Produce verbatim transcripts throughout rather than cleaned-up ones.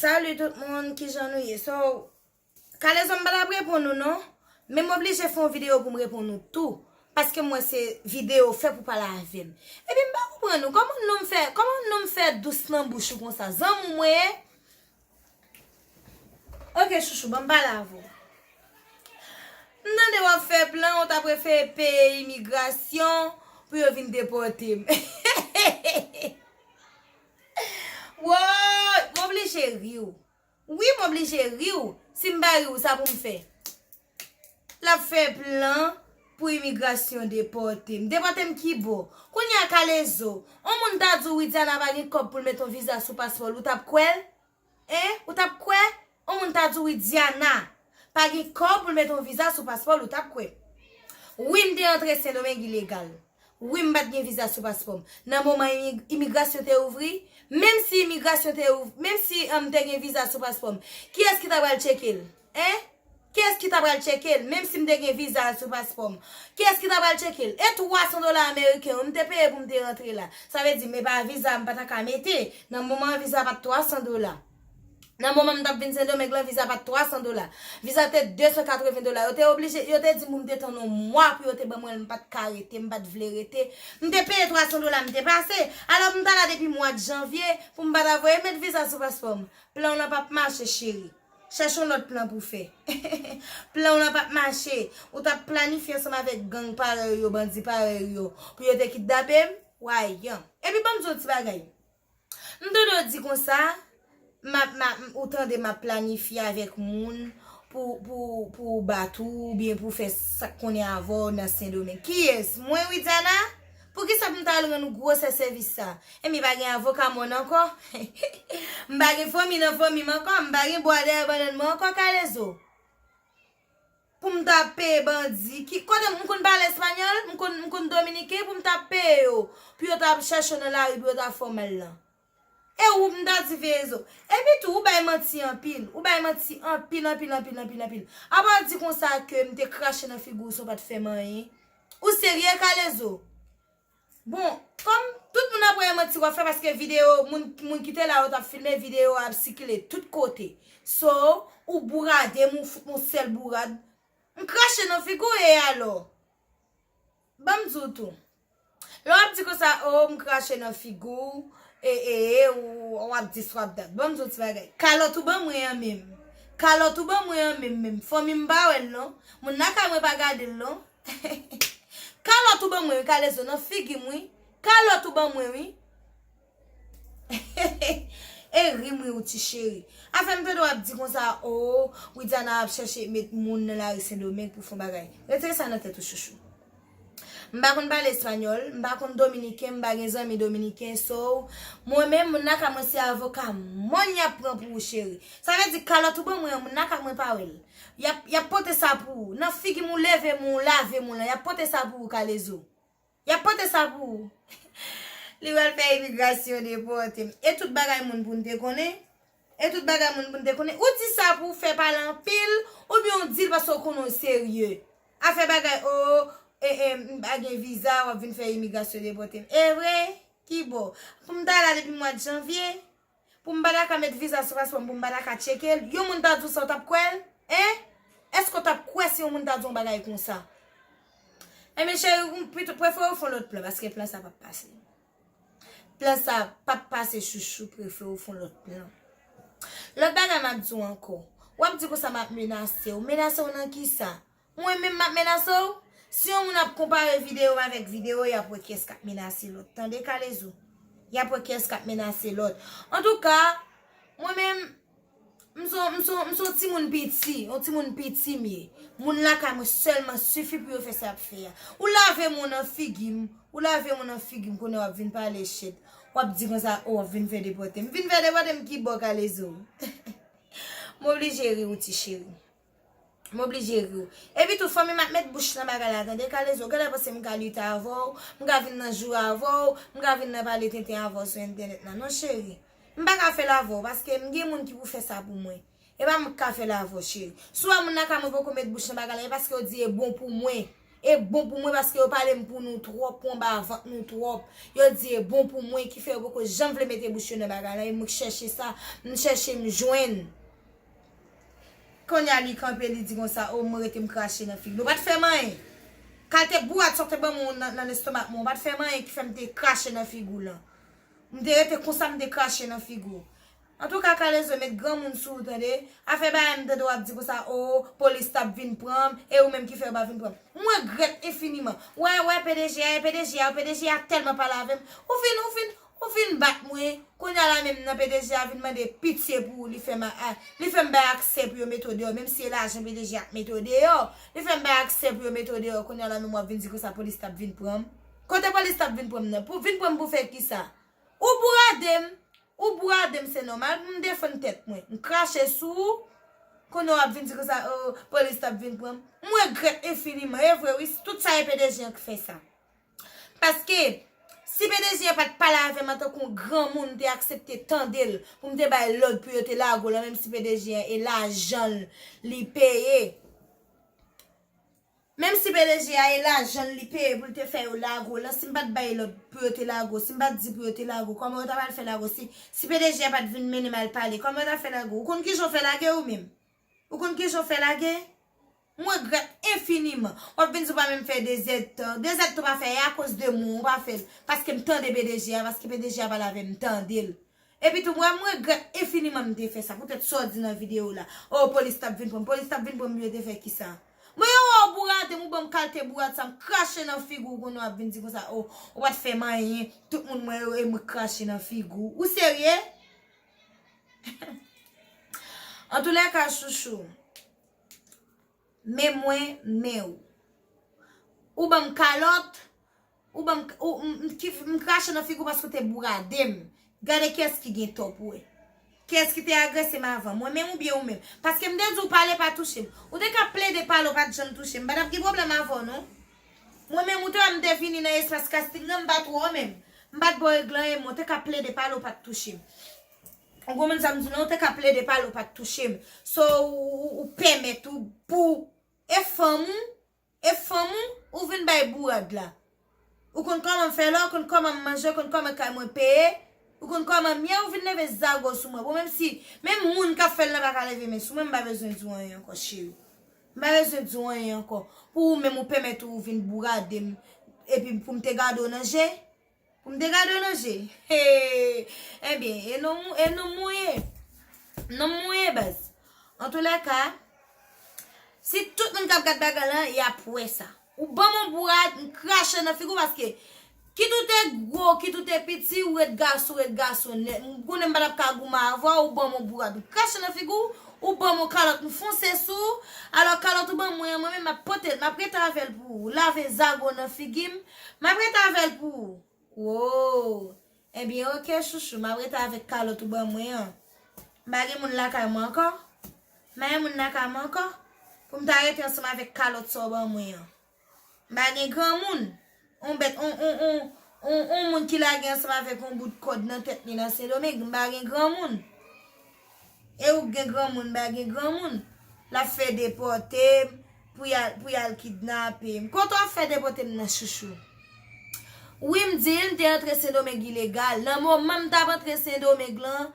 Salut tout moun, kijan nou ye? So, Kalezo, m pa t ap reponn ou non, men m oblije fè yon videyo pou m reponn ou tou, paske m wè se videyo fè pou pale avè m. Epi m pa konprann ou, kòman nonm fè, kòman nonm fè dous nan bouch ou konsa? Zanmi w mwen ye? Ok, chouchou, ban m pale avè w. M tande w ap fè plan, ou ta prefere peye imigrasyon pou yo vin depòte m. Woy, m oblije ri w. Wi, m oblije ri w. Si m pa ri w, sa pou m fè? L ap fè plan pou imigrasyon depòte m. Depòte m ki bò? Kounye a Kalezo, yon moun ta di w Widiana pa gen kòb pou l met yon viza sou paspò l, ou t ap kwè l? Hein? Ou t ap kwè? Yon moun ta di w Widiana pa gen kòb pou l met yon viza sou paspò l, ou t ap kwè? Wi, m te antre Sendomeng ilegal. Wi, m pa t gen viza sou paspò m. Nan moman imi-, imigrasyon te ouvri, menm si imigrasyon te ouvri, menm si m te gen viza sou paspò m, kiyès ki ta pral tcheke l? Hein? Kiyès ki ta pral tcheke l, menm si m te gen viza sou paspò m? Kiyès ki ta pral tcheke l? E twa san dola ameriken yo, m te peye pou m te rantre la. Sa vle di, men pa viza m pa ta ka mete. Nan moman an, viza pa t twa san dola. Nan moman m t ap vin Sendomeng lan, viza pa t twa san dola. Viza te de san katreven dola. Yo te oblije, yo te di m pou m te tann yon mwa pou yo te ban mwen l, m pa t ka rete, m pa t vle rete. M te peye twa san dola, m te pase. Alò, m t ala depi mwa janvye pou m pa ta voye met viza sou paspò m. Plan w lan p ap mache, cheri. Chèche yon lòt plan pou fè. Plan w lan p ap mache. Ou t ap planifye ansanm avèk gang parèy yo, bandi parèy yo, pou yo te kidnape m? Wayan. Epi ban m di w yon ti bagay. M tande w di konsa, m ap, m ap, ou tande m ap planifye avèk moun pou, pou, pou bat ou, oubyen pou fè sa k konnen avè w nan Sendomeng. Kiyès? Mwen, Widiana? Poukisa pou m ta al rann ou gwosè sèvis sa? Enben, pa gen avoka mòn ankò? M pa gen fanmi nan fanmi m ankò? M pa gen bwa dèyè bannann mwen ankò, Kalezo? Pou m ta peye bandi? Ki, kote m konn pale espanyòl? M konn, m konn dominiken? Pou m ta peye yo? Pou yo ta chèche w nan lari, pou yo ta fè w mal lan? E ou, m ta di veye zo. Epi tou, ou bay manti anpil. Ou bay manti anpil, anpil, anpil, anpil, anpil. Apa w di konsa ke m te krache nan figi w san w pa t fè m anyen? Ou serye, Kalezo? Bon, kòm tout moun ap wè e manti w ap fè, paske videyo, moun, moun ki te la yo t ap filme, videyo a ap sikile tout kote. So, ou bourade m, ou fout m yon sèl bourad. M krache nan figi w e alò? Ban m di w tou. Lè w ap di konsa, o, m krache nan figi w, e, e, e, ou, w ap di sa w ap dat. Ban m di w ti bagay. Kalòt ou ban mwen an menm. Kalòt ou ban mwen an menm, menm. Fanmi m pa wè l non. Moun lakay mwen pa gade l non. Kalòt ou ban mwen wi, Kalezo, nan figi m wi. Kalòt ou ban mwen wi. E ri m ri w ti cheri. Afè m tande w ap di konsa, o, Widiana ap chèche met moun nan lari Sendomeng pou fè yon bagay. Retire sa nan tèt ou, chouchou. M pa konn pale espanyòl, m pa konn dominiken, m pa gen zanmi dominiken, so, mwen menm, moun lakay mwen se avoka mòn y ap pran pou ou, cheri. Sa vle di kalòt ou ban mwen an, moun lakay mwen pa wè l. Y ap, y ap pote sa pou ou. Nan figi m ou leve m ou lave m ou lan, y ap pote sa pou ou, Kalezo. Y ap pote sa pou ou. Li pral fè imigrasyon depòte m. E tout bagay moun pou n te konnen. E tout bagay moun pou n te konnen. Ou di sa pou w fè pale anpil, oubyen w di l paske w konnen w serye. Afè bagay, o, e, e, m pa gen viza, w ap vin fè imigrasyon depòte m. E vre? Ki bò? Pou m ta la depi mwa janvye? Pou m pa ta ka met viza sou paspò m, pou m pa ta ka tcheke l, yon moun ta di w sa, w t ap kwè l? Hein? Èske w t ap kwè si yon moun ta di w yon bagay konsa? Enben, cheri, ou pito prefere w fè yon lòt plan, paske plan sa p ap pase. Plan sa p ap pase, chouchou, prefere w fè yon lòt plan. Lòt bagay m ap di w ankò, w ap di konsa m ap menase w. Menase w nan kisa? Mwen menm m ap menase w? Si yon moun ap konpare videyo m avèk videyo, y ap wè kiyès k ap menase lòt. Tande, Kalezo? Y ap wè kiyès k ap menase lòt. Antouka, mwen menm, m se yon, m se yon, m se yon timoun piti, yon timoun piti m ye. Moun lakay mwen sèlman sifi pou yo fè sa y ap fè a. Ou lave m nan figi m, ou lave m nan figi m, kounye a w ap vin pale shit. W ap di konsa, o, w ap vin fè depòte m. Vin fè depòte m ki bò, Kalezo? M oblije ri w, ti cheri. M oblije ri w. Epi tou, fanmi m ap met bouch nan bagay la, tande, Kalezo. Genlè panse m ka lite avè w, m ka vin nan jou avè w, m ka vin nan pale tenten avè w sou entènèt la. Non, cheri. M pa ka fè l avè w, paske m gen moun ki pou fè sa pou mwen. E pa mwen k ka fè l avè w, cheri. Si w wè moun lakay mwen poko met bouch nan bagay la, e paske yo di e bon pou mwen. E bon pou mwen paske yo pale m pou nou twòp, pou anba vant nou twòp. Yo di e bon pou mwen ki fè yo poko janm vle mete bouch yo nan bagay la. E mwen k chèche sa, m chèche m jwenn. Kounye a li kanpe, li di konsa, o mwen rete m krache nan figi l. Ou pa t fè m anyen. Kalte bourat sa w te ban mwen nan, nan lestomak mwen, ou pa t fè m anyen ki fè m te krache nan figi w lan. M te rete konsa, m te krache nan figi w. Antouka, Kalezo, met granmoun sou ou, tande. Afè bagay m tande w ap di konsa, o, polis t ap vin pran m, e ou menm ki fè yo pa vin pran m. M regrèt enfiniman. Wè, wè, P D G a, e P D G a, P D G a tèlman pale avè m. Ou fin, ou fin, ou fin bat mwen. Kounye a la menm nan P D G a vin mande pitye pou ou, li fè m a, a, li fè m bay aksè pou yo mete w deyò, menm si e lajan P D G a k mete w deyò. Li fè m bay aksè pou yo mete w deyò. Kounye a la menm w ap vin di konsa polis t ap vin pran m. Kote polis t ap vin pran m nan? Pou vin pran m pou fè kisa? Ou bourade m. Ou bourade m, se nòmal pou m defann tèt mwen. M krache sou ou. Kounye a w ap vin di konsa, o, polis t ap vin pran m. M regrèt enfiniman. E vre, wi, tout sa e P D G a k fè sa. Paske, si P D G a pa t pale avè m antanke yon granmoun, m te aksepte tande l pou m te bay lòd pou yo te lage w lan, menm si P D G a e lajan l li peye. Menm si P D G a e lajan l li peye pou l te fè yo lage w lan, si m pa t bay lòd pou yo te lage w, si m pa t di pou yo te lage w, kòman yo ta pral fè lage w? Si, si P D G a pa t vin mennen m al pale, kòman yo ta fè lage w? Ou konn kijan w fè lage ou menm? Ou konn kijan w fè lage? M regrèt enfiniman. W ap vin di w pa menm fè de zèdtan. De zèdtan w pa fè, e akoz de mwen w pa fè l. Paske m tande P D G a, paske P D G a pale avè m, m tande l. Epi tou, mwen, m regrèt enfiniman m te fè sa, poutèt sa w di nan videyo w la. O, polis t ap vin pran m, polis t ap vin pran m, yo te fè kisa? Mwen, yo wè w bourade m, ou ban m kalte bourad sa, m krache nan figi w, kounye a w ap vin di konsa, o, ou pa t fè m anyen, tout moun mwen yo, e mwen k krache nan figi w. Ou serye? Antoulèka, chouchou, men mwen, men ou. Ou ban m kalòt, ou ban m, ou, m, m, ki, m krache nan figi w paske w te bourade m. Gade kiyès ki gen tò pou wè. Kiyès ki te agrese m avan, mwen menm oubyen ou menm? Paske m te di w pale pa touche m. Ou te ka plede pale, w pa t janm touche m. M pa t ap gen pwoblèm avè w, non. Mwen menm, ou te wè m te vini nan espas kasting nan, m pa t wè w menm. M pa t ba w regle anyen, men w te ka plede pale, w pa t touche m. Ou konprann sa m di w lan? Ou te ka plede pale, w pa t touche m. So, ou, ou, ou pèmèt ou, pou, e fanm ou, e fanm ou, ou vin bay bourad la. Ou konn kòman m fè la, ou konn kòman m manje, ou konn kòman kay mwen peye, ou konn kòman m ye, ou vin leve zago sou mwen. Bon, menm si, menm moun k ap fè l lan pa ka leve men sou mwen, m pa bezwen di w anyen ankò, cheri. M pa bezwen di w anyen ankò. Pou ou menm, ou pèmèt ou vin bourade m, epi pou m te gade w nan je, pou m te gade w nan je. Hey! Ebyen, e non, e non mouye. Non mouye, baz. Antoulèka, si tout moun k ap gad bagay lan, y ap wè sa. Ou ban m yon bourad, m krache nan figi w paske kit ou te gwo, kit ou te piti, ou ret gason, ou ret gason nèt. M konnen m pa t ap ka goumen avè w, ou ban m yon bourad. M krache nan figi w, ou ban m yon kalòt, m fonse sou ou. Alò, kalòt ou ban mwen an, mwen menm, m ap pote l, m ap rete avè l pou ou. Lave zago nan figi m, m ap rete avè l pou ou. Wo! Ebyen, oke, chouchou, m ap rete avèk kalòt ou ban mwen an. M pa gen moun lakay mwen ankò. M pa gen moun lakay mwen ankò. Pou m ta rete ansanm avèk kalòt sa w ban mwen an. M pa gen granmoun. On bèt, on, on, on, on, on moun ki lage ansanm avèk on bout kòd nan tèt li nan Sendomeng. M pa gen granmoun. E ou k gen granmoun, m pa gen granmoun. L ap fè depòte m, pou y al, pou y al kidnape m. Kote w ap fè depòte m nan, chouchou? Wi, m di l, m te antre Sendomeng ilegal. Nan moman m t ap antre Sendomeng lan,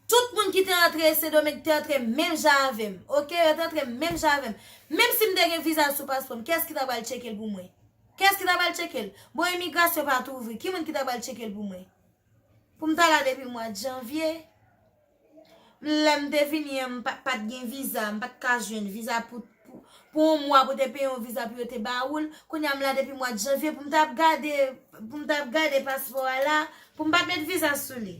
tout moun ki te antre Sendomeng te antre menm jan avè m. Oke, yo te antre menm jan avè m. Menm si m te gen viza sou paspò m, kiyès ki ta pral tcheke l pou mwen? Kiyès ki ta pral tcheke l? Bon, imigrasyon pa t ouvri. Ki moun ki ta pral tcheke l pou mwen? Pou m ta la depi mwa janvye. Lè m te vini an, m pa, pa t gen viza, m pa t ka jwenn viza pou, pou, pou yon mwa pou te peye yon viza pou yo te ba ou l. Kounye a m la depi mwa janvye pou m t ap gade, pou m t ap gade paspò a la, pou m pa t met viza sou li.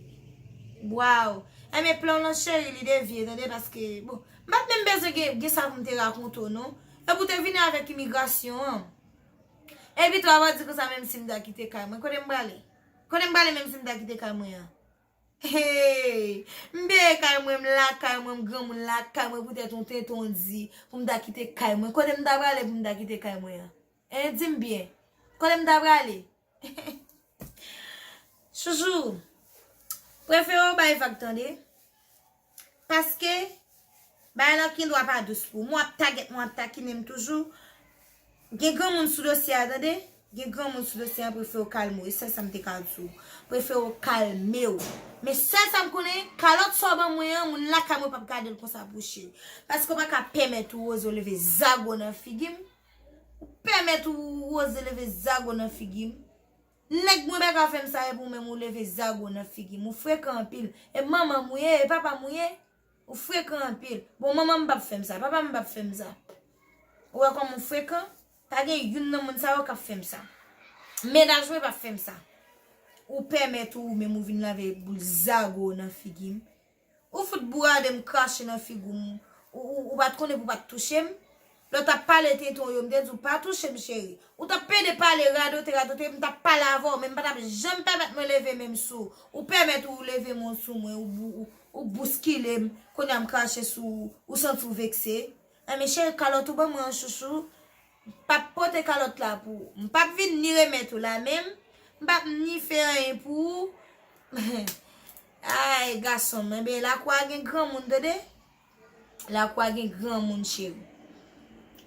Waw! Enben plan w lan cheri, li devye, tande, paske, bon, m pa t menm bezwen gen, gen sa pou m te rakonte w, non. E pou te vini avèk imigrasyon an. Epi tou, w ap di konsa, menm si m ta kite kay mwen, kote m prale? Kote m prale menm si m ta kite kay mwen an? Hey! M peye kay mwen, m lakay mwen, m granmoun lakay mwen, poutèt yon tenten w di pou m ta kite kay mwen. Kote m ta prale pou m ta kite kay mwen an? Hein, di m byen. Kote m ta prale? Chouchou, prefere w bay vag, tande. Paske, bagay lan gendwa pa dous pou ou. Mwen w ap tagèt mwen, w ap takinen m toujou. Gen granmoun sou dosye a, tande. Gen granmoun sou dosye a, prefere w kalme w. E sèl sa m te ka di w. Prefere w kalme w. Men sèl sa m konnen, kalòt sa w ban mwen an, moun lakay mwen p ap gade l konsa pou cheri. Paske w pa ka pèmèt ou oze w leve zago nan figi m. Ou pèmèt ou oze leve zago nan figi m. Nèg mwen pa ka fè m sa, epi ou menm ou leve zago nan figi m. Ou frekan anpil. E manman m ou ye, e papa m ou ye. Ou frekan anpil. Bon, manman m p ap fè m sa, papa m p ap fè m sa. Ou wè kòman ou frekan? Pa gen youn nan moun sa yo k ap fè m sa. Mennaj mwen p ap fè m sa. Ou pèmèt ou menm ou vin lave boul zago nan figi m. Ou fout bourade m, krache nan figi w. Ou, ou, ou pa t konnen pou w pa t touche m. Lè w t ap pale tenten w yo, m te di w pa touche m, cheri. Ou t ap pede pale, radote, radote, m t ap pale avè w, men m pa t ap janm pèmèt mwen leve men m sou ou. Ou pèmèt ou leve men w sou mwen, ou, ou, ou, ou bouskile m, kounye a m krache sou ou, ou santi w vekse. Enben, cheri, kalòt ou ban mwen an, chouchou. M p ap pote kalòt la pou ou. M p ap vin ni remèt ou la menm. M p ap ni fè anyen pou ou. Ay, gason m, enben, lakou a gen granmoun, tande. Lakou a gen granmoun, cheri.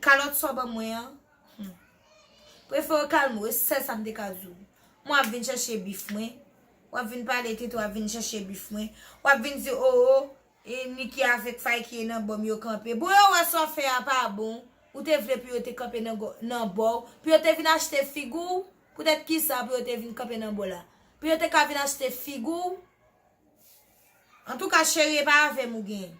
Kalòt sa w ban mwen an, hmm. Prefere w kalme w, e sèl sa m te ka di w. Mwen w ap vin chèche bif mwen. W ap vin pale tenten, w ap vin chèche bif mwen. W ap vin di, o, o, e Niki avèk Fayki e nan bò m yo kanpe. Bon, yo wè sa w fè a pa bon. Ou te vle pou yo te kanpe nan gò-, nan bò w. Pou yo te vin achte figi w. Poutèt kisa pou yo te vin kanpe nan bò la? Pou yo te ka vin achte figi w. Antouka, cheri, e pa avè m ou genyen.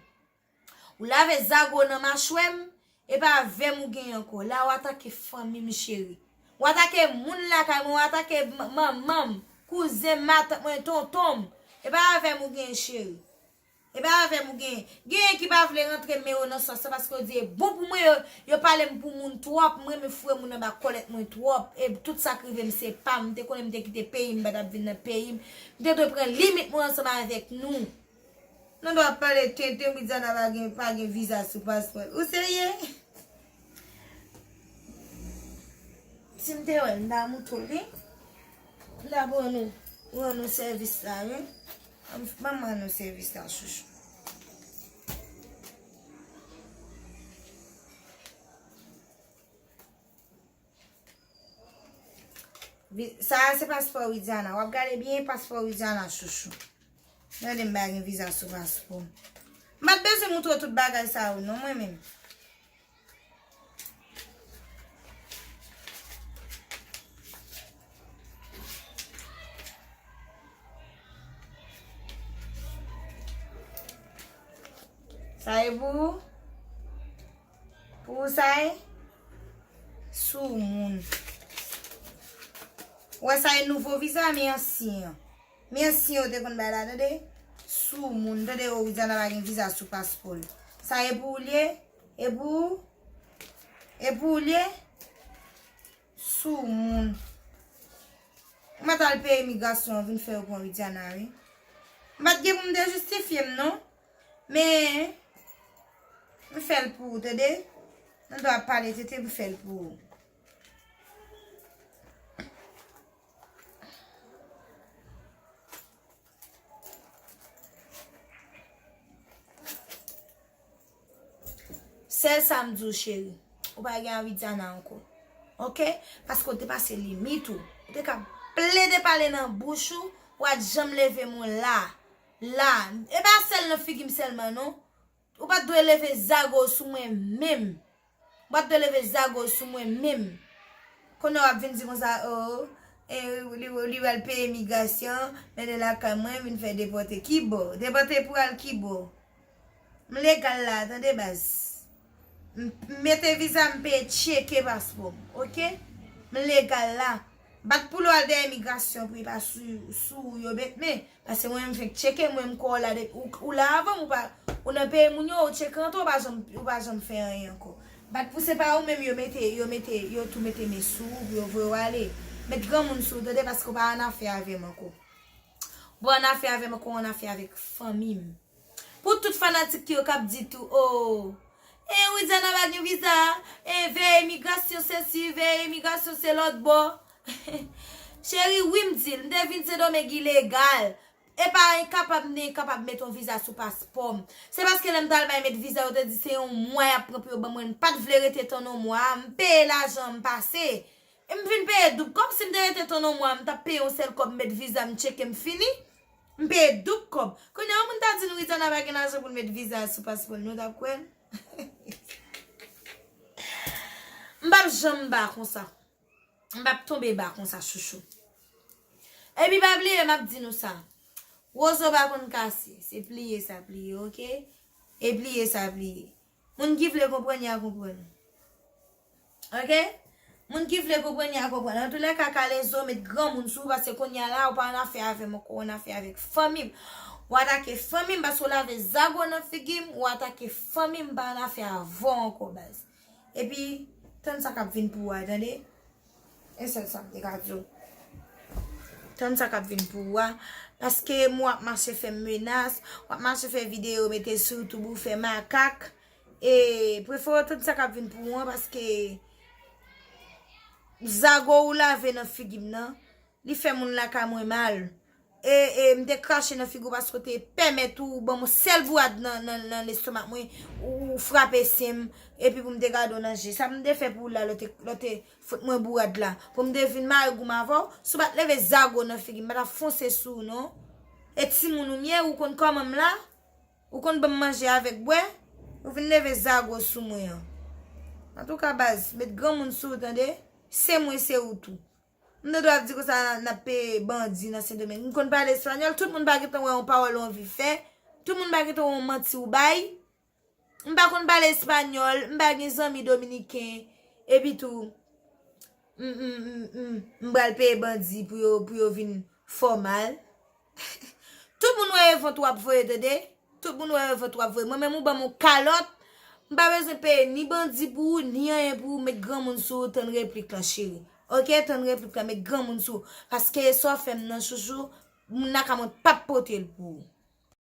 Ou lave zago nan machwè m, e pa avè m ou genyen ankò. La, w atake fanmi m, cheri. W atake moun lakay mwen, w atake m-, manman m, kouzen m, matant mwen, tonton m. E pa avè m ou genyen, cheri. E pa avè m ou genyen. Genyen ki pa vle rantre men yo nan sòs la paske yo di e bon pou mwen, yo, yo pale m pou moun twòp. M renmen foure moun anba kòlèt mwen twòp. E tout sa k rive m se pa m. M te konnen m te kite peyi m, m pa t ap vin nan peyi m. M te dwe pran limit mwen ansanm avèk nou. Nou dwe ap pale tenten, Widiana pa gen, pa gen viza sou paspò l. Ou serye? Si m te wè l, m ta moutre w li. M ta ban nou, ban nou sèvis la, wi. Ban m, ban m ban nou sèvis la, chouchou. Vi-, sa a se paspò Widiana. W ap gade byen paspò Widiana, chouchou. Gade m pa gen viza sou paspò m. M pa t bezwen moutre w tout bagay sa yo, non, mwen menm. Sa e pou ou? Pou ou sa e? Soumoun. Ou wè sa e nouvo viza, men ansyen an. Men ansyen yo te konn bay la, tande? Soumoun, tande, o, Widiana pa gen viza sou paspò l. Sa e pou ou l ye? E pou ou? E pou ou l ye? Soumoun. Ou mèt al peye imigrasyon an vin fè yo pran Widiana, wi. M pa t gen pou m te jistifye m, non. Men, m fè l pou ou, tande? Nou dwe ap pale tenten, m fè l pou ou. Sèl sa m di w, cheri. Ou pa gen a Widiana ankò. Oke? Paske w te pase limit ou. Ou te ka plede pale nan bouch ou, ou pa t janm leve men w la. La. E pa sèl nan figi m sèlman, non. Ou pa t dwe leve zago sou mwen menm. Ou pa t dwe leve zago sou mwen menm. Kounye a w ap vin di konsa, o, e, li, li pral peye imigrasyon, mennen lakay mwen, vin fè depòte. Kibò? Depòte pou al kibò? M legal la, tande baz. M, m mete viza, m peye tcheke paspò m, oke? M legal la. Bat pou l al dèyè imigrasyon pou li pa sou, sou ou yo met men. Paske mwen menm fèk tcheke, mwen m kwè w la depi ou, ou la avan m, ou pa, ou nan peyi moun yo, ou tcheke antre, ou pa janm, ou pa janm fè anyen ankò. Bat pou se pa ou menm yo mete, yo mete, yo tou mete men sou ou pou yo voye w ale. Met granmoun sou ou, tande, paske w pa annafè avè m ankò. Ou pa annafè avè m ankò, ou annafè avèk fanmi m. Pou tout fanatik yo k ap di tou, o, e Widiana pa gen viza, e veye imigrasyon sesi, veye imigrasyon se lòt bò. Cheri, wi m di l, m te vin Sendomeng ilegal. E pa enkapab, m te enkapab met yon viza sou paspò m. Se paske lè m t al bay met viza, yo te di se yon mwa y ap pran pou yo ban mwen. M pa t vle rete tann yon mwa, m peye lajan, m pase. E m vin peye doub kòb. Si m te rete tann yon mwa, m t ap peye yon sèl kòb, m met viza, m tcheke, m fini. M peye doub kòb. Kounye a, yon moun ta di n Widiana pa gen lajan pou l met viza sou paspò l, nou t ap kwè l? M p ap janm ba konsa. M p ap tonbe ba konsa, chouchou. Epi pa bliye, m ap di nou sa. Wozo pa konn kase. Se pliye sa pliye, oke? E pliye sa pliye. Moun ki vle konprann, y a konprann. Oke? Moun ki vle konprann, y a konprann. Antoulèka, Kalezo, met granmoun sou ou, paske kounye a la, ou pa annafè avè m ankò, ou annafè avèk fanmi m. Ou atake fanmi m, paske ou lave zago nan figi m, ou atake fanmi m, m pa annafè avè w ankò, baz. Epi, tann sa k ap vin pou ou a, tande? E sèl sa m te ka di w. Tann sa k ap vin pou ou a. Paske m w ap mache fè m menas, w ap mache fè videyo, mete sou YouTube ou fè makak. E prefere w tann sa k ap vin pou ou an, paske zago ou lave nan figi m nan, li fè moun lakay mwen mal. E, e m te krache nan figi w paske w te pèmèt ou ban m yon sèl bourad nan, nan, nan lestomak mwen, ou, ou frape sen m, epi pou m te gade w nan je. Sa m te fè pou ou la, lè w te, lè w te fout mwen bourad la. Pou m te vin mare gou m avè w, si w pa t leve zago nan figi m, m pa t ap fonse sou ou non. E timoun ou m ye, ou konn kòman m la? Ou konn ban m manje avèk bwè? Ou vin leve zago sou mwen an. Antouka, baz, met granmoun sou ou, tande? Se mwen, se ou tou. M te dwe ap di konsa n ap peye bandi nan Sendomeng. M konn pale espanyòl, tout moun pa gentan wè yon pawòl ou anvi fè. Tout moun pa gentan wè yon manti ou bay. M pa konn pale espanyòl, m pa gen zanmi dominiken. Epi tou, m, m, m, m, m pral peye bandi pou yo, pou yo vin fòmal. Tout moun wè e vant w ap voye, tande? Tout moun wè e vant w ap voye. Mwen menm ou ban m yon kalòt, m pa bezwen peye ni bandi pou ou, ni anyen pou ou, met granmoun sou ou, tann replik lan, cheri. Oke, tann replik lan, met granmoun sou ou. Paske sa w fè m nan, chouchou, moun lakay mwen p ap pote l pou ou.